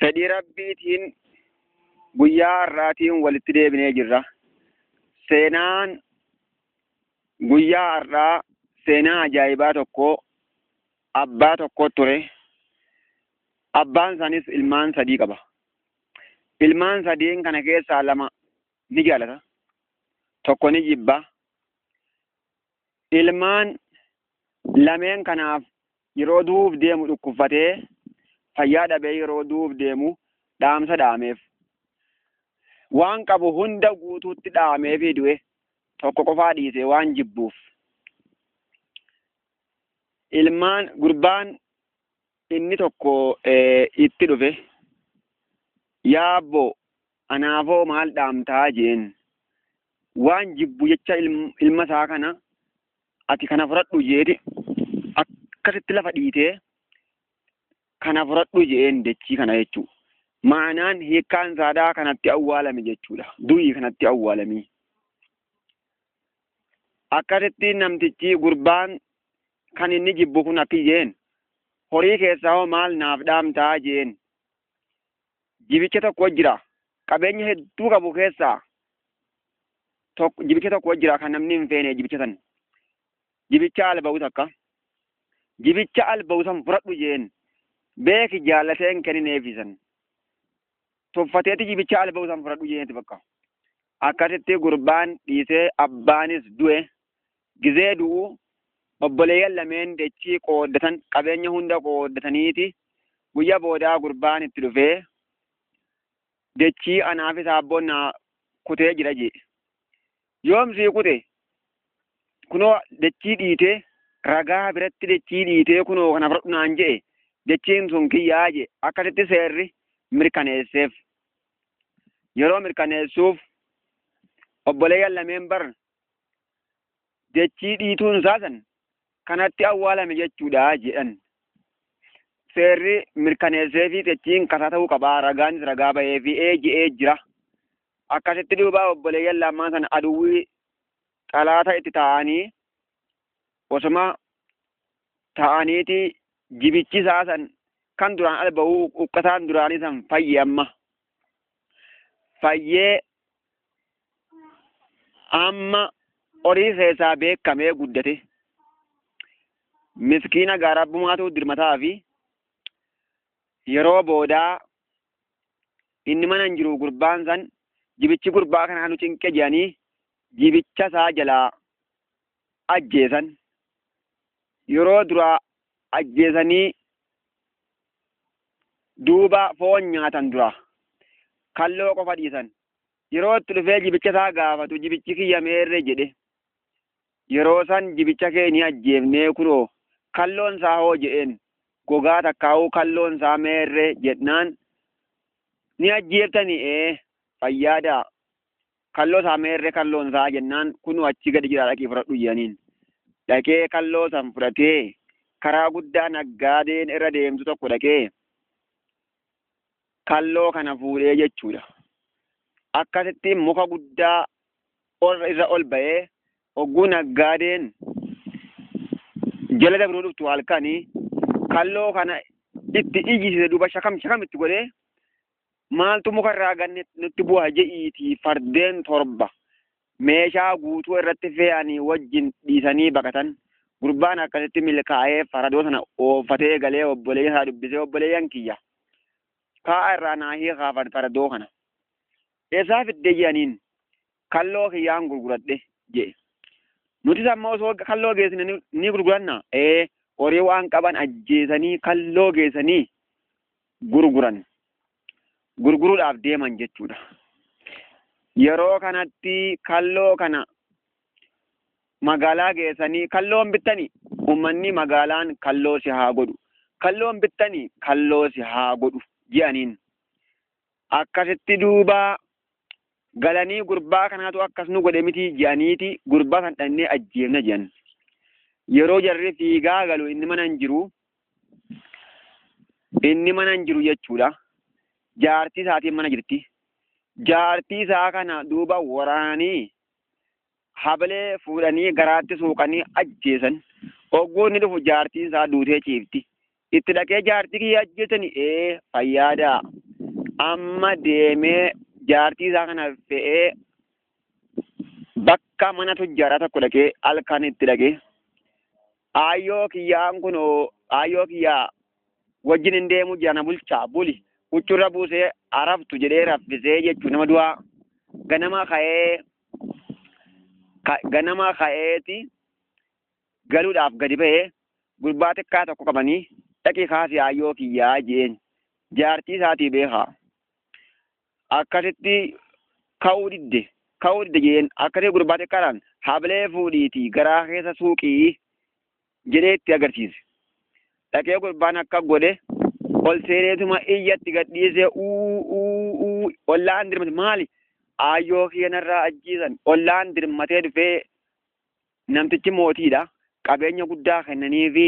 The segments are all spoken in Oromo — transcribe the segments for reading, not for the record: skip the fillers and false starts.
Fedhii Rabbiitiin guyyaa har'aatiin walitti deebinee jirra. Seenaan guyyaa har'aa seenaa ajaa'ibaa tokko abbaa tokko ture. Abbaan isanis ilmaan sadii qaba. Ilmaan sadiin kana keessaa lama ni jaalata. Tokko ni jibba. Ilmaan lameen kanaaf yeroo du'uuf deemu dhukkubfatee fayyaa dhabee yeroo du'uuf deemu dhaamsa dhaameef. Waan qabu hunda guutuutti dhaameefii du'e tokko qofaa dhiise waan jibbuuf. Ilmaan gurbaan inni tokko itti dhufe yaa abboo anaafoo maal dhaamtaa jeen waan jibbu jecha ilma isaa kana ati kana fudhadhu jeeti akkasitti lafa dhiitee kana fudhadhu jeen dachii kana jechuudha. Ma'anaan hiikkaan saadaa kanatti awwaalame jechuudha. Du'i kanatti awwaalamii. Akkasitti namtichi gurbaan kan inni jibbu kun akki jeen horii keessaa hoo maal naaf dhaamtaa jeen. Jibicha tokko jira. Qabeenya hedduu qabu keessaa jibicha tokko jira kan namni hin feene jibicha san. Jibicha alba'u takka. Jibicha alba'u san fudhadhu jeen. Beeki jaallatee hin kennineefi san. Tuffateeti jibicha alba'u san fudhadhu jeenti bakka. Akkasitti gurbaan dhiisee abbaanis du'e. Gizee du'u obboleeyyan lameen dachii qooddatan qabeenya hunda qooddataniiti guyya boodaa gurbaan itti dhufee dachii anaafis abboon naa kutee jira jee. Yoom sii kute kunoo dachii dhiitee ragaa biratti dachii dhiitee kunoo kana fudhadhu naan je'e dachiin sun kiyyaa jee akkasitti seerri mirkaneesseef. Yeroo mirkaneessuuf obboleeyyan lameen bar dachii dhiituun isaa san kanatti awwaalame jechuudha jedhan. Seerri mirkaneessee fi dachiin kasaa ta'uu qabaa ragaanis ragaa bahee fi ee je'ee jira. Akkasitti duuba obboleeyyan lamaan sana aduwwii xalaata itti taa'anii osoma taa'aniiti jibichi isaa san kan duraan alba'uu uqqataan duraanii san fayye amma. Fayyee amma horii keessaa beekamee guddate. Miskiina gaarabbumaatu dirmataa fi yeroo boodaa inni mana hin jiru gurbaan san jibichi gurbaa kanaa nu cinqe jedhanii jibicha isaa jalaa ajjeesan. Yeroo duraa ajjeesanii duuba foon nyaatan dura kalloo qofa dhiisan. Yeroo itti dhufee jibicha isaa gaafatu jibichi kiyya meerre jedhe. Yeroo san jibicha kee ni ajjeefnee kunoo kalloon isaa hoo jedheen gogaa takkaa'uu kalloon isaa meerre jedhnaan ni ajjeeftanii ee fayyaadaa kalloo isaa meerre kalloon isaa jennaan kunoo achi gadi jira dhaqii fudhadhu jedhaniin. Dhaqee kalloo san fudhatee karaa guddaa naggaadeen irra deemtu tokko dhaqee kalloo kana fuudhee jechuudha. Akkasitti muka guddaa irra ol ba'ee hogguu naggaadeen jala dabruu dhuftu halkanii kalloo kana itti iyyisiise duuba shakam shakam itti godhee maaltu muka irraa ganne nutti bu'a je'iitii fardeen torba meeshaa guutuu irratti fe'anii wajjin dhiisanii baqatan. Gurbaan akkasitti milkaa'ee faradoo sana oofatee galee obboleeyyan isaa dubbisee obboleeyyan kiyya. Kaa'a irraa naa hiikaa faradoo kana. Eessaa fidde jedhaniin kalloo kiyyaan gurguradhe jedhe. Nutis amma osoo kalloo geessine ni gurguranna. Ee horii waan qaban ajjeesanii kalloo geessanii gurguran. Gurguruudhaaf deeman jechuudha. Yeroo kanatti kalloo kana magaalaa geessanii kalloon bittanii uummanni magaalaan kalloo si haa godhu. Kalloon bittanii kalloo si haa godhu jedhaniin. Akkasitti duuba galanii gurbaa kanaatu akkas nu godhe miti jedhaniiti gurbaa san dhannee ajjeefna jedhan. Yeroo jarri fiigaa galu inni mana hin jiru. Inni mana hin jiru jechuudha. Jaartii isaatiin mana jirti. Jaartii isaa kana duuba waraanii habalee fuudhanii garaatti suuqanii ajjeesan. Hogguu inni dhufu jaartiin isaa duutee ciifti. Itti dhaqee jaartii kiyya ajjeesanii ee fayyaadaa. Amma deemee jaartii isaa kana fe'ee bakka mana tujjaaraa tokko dhaqee halkan itti dhaqee aayyoo kiyyaan kunoo aayyoo kiyyaa wajjin hin deemu jira na bulchaa buli huccuurra buusee araftu jedhee raffisee jechuun nama du'aa ganama ka'ee ganama ka'eeti galuudhaaf gadi ba'ee gurbaa xiqqaa tokko qabanii dhaqii kaasii aayyoo kiyyaa jeen jaartii isaatii beekaa. Akkasitti ka'uu didde jeen akkasii gurbaa xiqqaadhaan hablee fuudhiitii garaa keessa suuqii jedhee itti agarsiise. Dhaqee gurbaan akka godhe ol seeneetuma iyyatti gadhiisee uu ollaan dirmate maali aayyoo kiyyanarraa ajjiisan ollaan dirmatee dhufee namtichi mootiidha qabeenya guddaa kennaniifi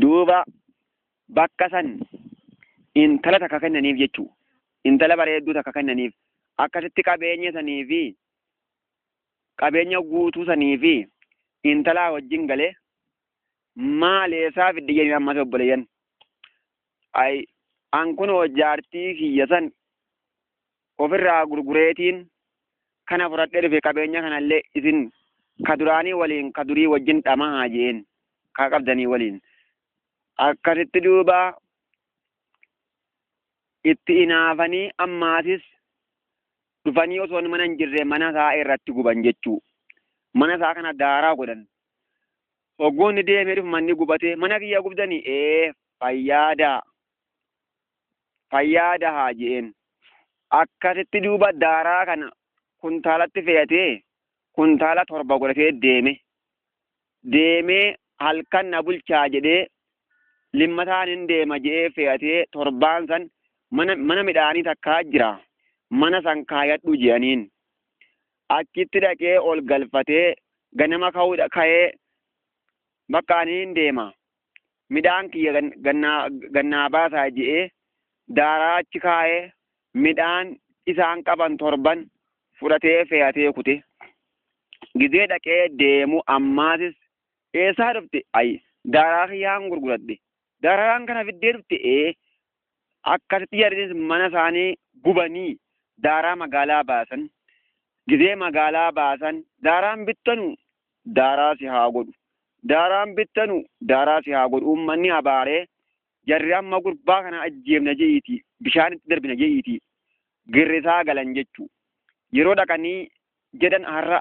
duuba bakka san intala takka kennaniif jechuu intala bareedduu takka kennaniif akkasitti qabeenya sanii fi qabeenya guutuu sanii fi intalaa wajjin galee maaleessaa fidde jedhanii ammas obboleeyyan. Ay an kunoo jaartii kiyya san ofirraa gurgureetiin kana fudhadhee dhufe qabeenya kanallee isin ka duraanii waliin ka durii wajjin dhamahaa jeen ka qabdanii waliin. Akkasitti duuba itti inaafanii ammaasis dhufanii osoo mana hin jirre mana isaa irratti guban jechuu. Mana isaa kana daaraa godhan. Hoggoonni deemee dhufu manni gubatee mana kiyya gubdanii ee fayyaadaa fayyaada haa jeen. Akkasitti duuba daaraa kana kuntaalatti fe'atee kuntaala 7 godhatee deeme. Deemee halkan na bulchaa jedhee limmataan hin deema jedhee fe'atee 7 san mana midhaanii takkaa jira. Mana san kaayadhu jedhaniin. Achitti dhaqee ol galfatee ganama ka'ee bakka ani hin deema. Midhaan kiyya gannaa baasaa jedhee daaraa achi kaa'ee midhaan isaan qaban 7 fudhatee fe'atee kute. Gizee dhaqee deemu ammaasis eessaa dhufte? Ayi daaraa kiyyaan gurguradhe. Daaraan kana fiddee dhufte ee akkasitti jarris mana isaanii gubanii daaraa magaalaa baasan. Gizee magaalaa baasan daaraan bittanu daaraa si haa godhu. Daaraan bittanu daaraa si haa godhu. Uummanni abaaree jarri amma gurbaa kana ajjeefna je'iiti bishaan itti darbina je'iiti girrisaa galan jechuu. Yeroo dhaqanii jedhan har'a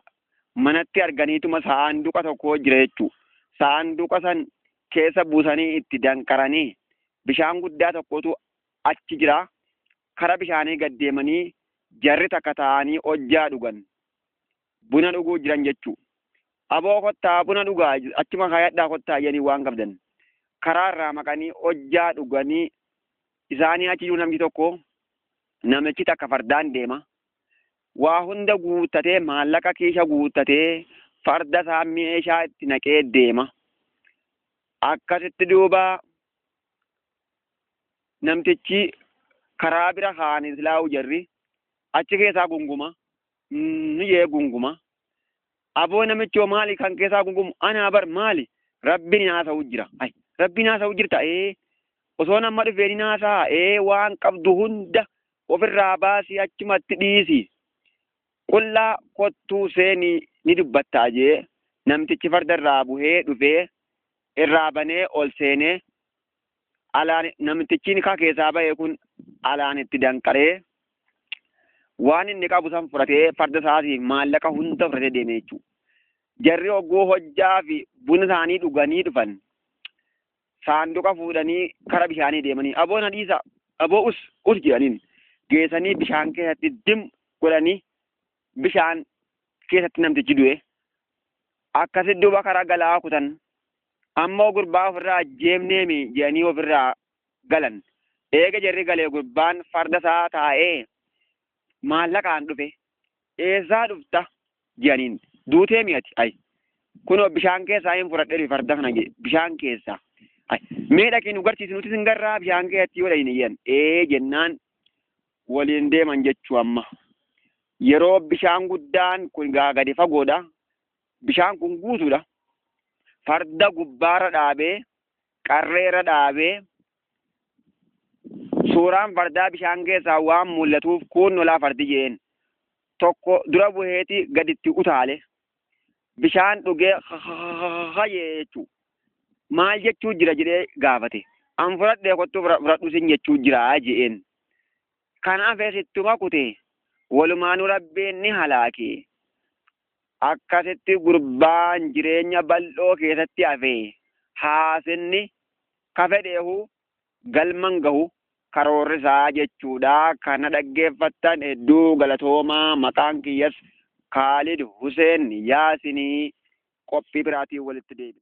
manatti arganiituma saanduqa tokko jira jechuu. Saanduqa san keessa buusanii itti danqaranii bishaan guddaa tokkotu achi jira. Kara bishaanii gad deemanii jarri takka taa'anii hojjaa dhugan. Buna dhuguu jiran jechuu. Aboo kottaa buna dhugaa achuma kaayadhaa kottaa jedhanii waan qabdan. Karaa irraa maqanii hojjaa dhuganii isaanii achi jiru namni tokko namichi takka fardaan deema. Waa hunda guuttatee maallaqa kiisha guuttatee farda isaa meeshaa itti naqee deema. Akkasitti duuba namtichi karaa bira kaanii silaa'u jarri achi keessaa gunguma ni jee gunguma. Aboo namichoo maali kan keessaa gungumu? Anaa bar maali? Rabbiin haasa'u jira. Ay rabbiin haasa'u jirta ee osoo nama dhufee ni haasa'a ee waan qabdu hunda ofirraa baasii achumatti dhiisi. Qullaa kottuu seenii ni dubbattaa jee namtichi farda irraa buhee dhufee irraa banee ol seenee alaan namtichi ka keessaa ba'e kun alaan itti danqaree waan inni qabu san fudhatee farda isaatiif maallaqa hunda fudhatee deeme jechuudha. Jarri hogguu hojjaa fi buna isaanii dhuganii dhufan saanduqa fuudhanii kara bishaanii deemanii aboo na dhiisa aboo us us jedhaniin geessanii bishaan keessatti dim godhanii bishaan keessatti namtichi du'e. Akkasitti duuba karaa galaa kutan ammoo gurbaa ofirraa ajjeefneemi jedhanii ofirraa galan. Eega jarri galee gurbaan farda isaa taa'ee maallaqaan dhufe eessaa dhufta jedhaniin duutee mi'ati ay kunoo bishaan keessaa hin fudhadhee dhufe farda kana jedhe bishaan keessaa ay mee dhaqii nu garsiisi nuti sin garraa bishaan keessatti yoo dhaqine jedhan ee jennaan waliin deeman jechuu amma. Yeroo bishaan guddaan kun gadi fagoodha. Bishaan kun guutuudha. Farda gubbaarra dhaabee qarreerra dhaabee Suuraan fardaa bishaan keessaa waan mul'atuuf kun lolaa fardi jeen. Tokko dura buheeti gaditti utaale. Bishaan dhugee jee jechuu. Maal jechuu jira jedhee gaafate. An fudhadhee kottu fudhadhu sin jechuu jira je'een. Kanaaf sittuma kute. Walumaanuu Rabbiin ni halaake. Akkasitti gurbaan jireenya bal'oo keessatti hafe. Haasinni ka fedheehu galman gahu karoorri isaa jechuudha. Kana dhaggeeffattan hedduu galatoomaa. Maqaan kiyyas Kaalid Huseen Yaasinii qophii biraatiin walitti deebi'a.